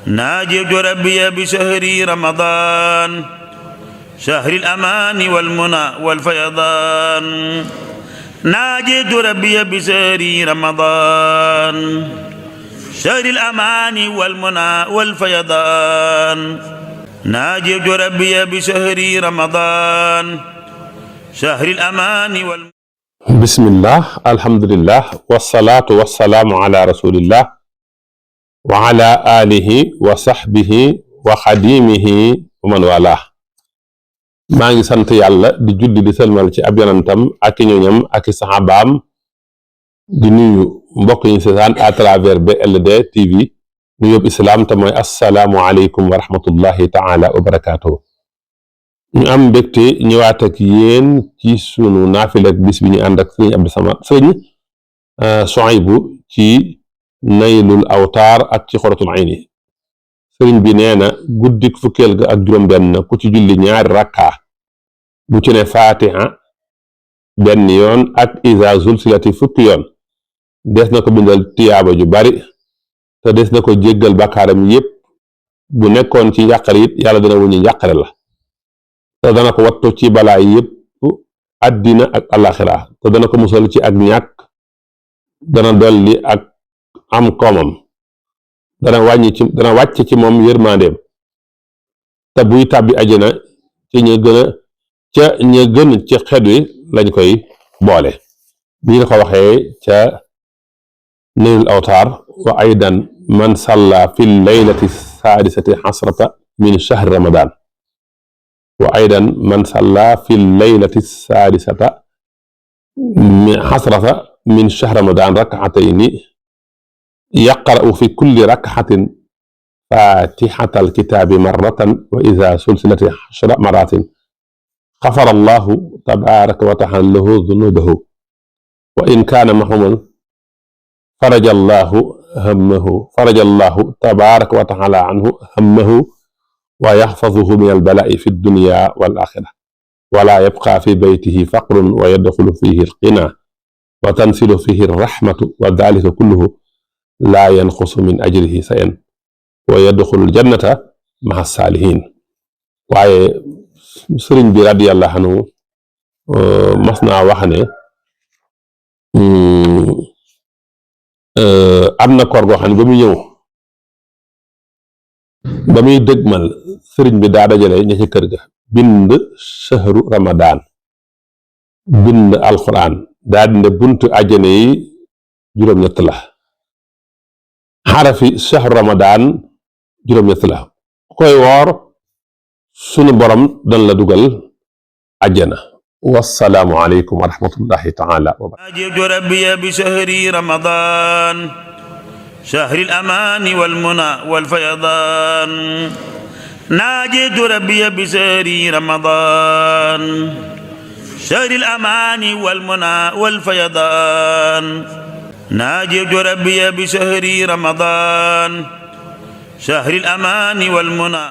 ناجيت ربي بشهر رمضان شهر الأمان والمنى والفيضان ناجيت ربي بشهر رمضان شهر الأمان والمنى والفيضان ناجيت ربي بشهر رمضان شهر الأمان بسم الله الحمد لله والصلاة والسلام على رسول الله وعلى آله وصحبه وخديمه ومن والاه. maa ngi sant yàlla di julli di sëlmal ci ab yonentam ak i ñoñam ak i saxaabaam di nuyu mbokk yi seetaan à travers BLD TV nu yóbbu islaam te mooy assalaamu aleykum wa rahmatullahi taala wa barakaatuhu. ñu am mbégte ñëwaat ak yéen ci sunu naafilak bis bi ñu ànd ak sëriñ Abdou Samad sëriñ Souhaïbou ci naylul awtaar ak ci xoratul ayni. sëriñ bi nee na guddik fukkeel ga ak juróom-benn ku ci julli ñaari rakka bu ci ne fatiha benn yoon ak iza zulsilati fukki yoon des na ko bindal tiyaaba ju bari te des na ko jéggal bakkaaram yépp. bu nekkoon ci njàqare it yàlla dana wuñu njàqare la te dana ko wattu ci balaa yépp àddina ak alaxira te dana ko musal ci ak ñàkk, dana dolli ak am koomam, dana wàcc ci moom yërmandeem te buy tàbbi àjjana ci ña gën ci xeet wi lañ koy boole. bi ñu ko waxee ca naylul awtaar wa aydan man salla fi laylati saadisati xasrata min shahri ramadan wa aydan man salla fi laylati saadisata xasrata min shahri ramadan rak'atayni yaqra'u fi kulli rak'atin fatihata alkitabi marratan wa idha sulsilati 10 maratin غفر الله تبارك وتعالى له ذنوبه وإن كان محروما فرج الله تبارك وتعالى عنه همه ويحفظه من البلاء في الدنيا والآخرة ولا يبقى في بيته فقر ويدخل فيه الغنى وتنزل فيه الرحمة وذلك كله لا ينقص من أجره شيئا ويدخل الجنة مع الصالحين. waaye sëriñ bi radiyallahu anhu mas naa wax ne am na koor goo xam ne ba muy ñëw ba muy dëgmal sëriñ bi daa dajale ña ci kër ga bind shahru ramadan bind alquran daa dinde buntu àjjana yi juróom-ñett la, xarafi shahru ramadan juróom-ñett la, koy woor sunu borom dan la dugal àjjana. wassalaamu aleykum wa rahmatullahi taala wa barakatuh. ناجيت ربي بشهر رمضان شهر الأمان والمنى والفيضان ناجيت ربي بشهر رمضان شهر الأمان والمنى والفيضان ناجيت ربي بشهر رمضان شهر الأمان والمنى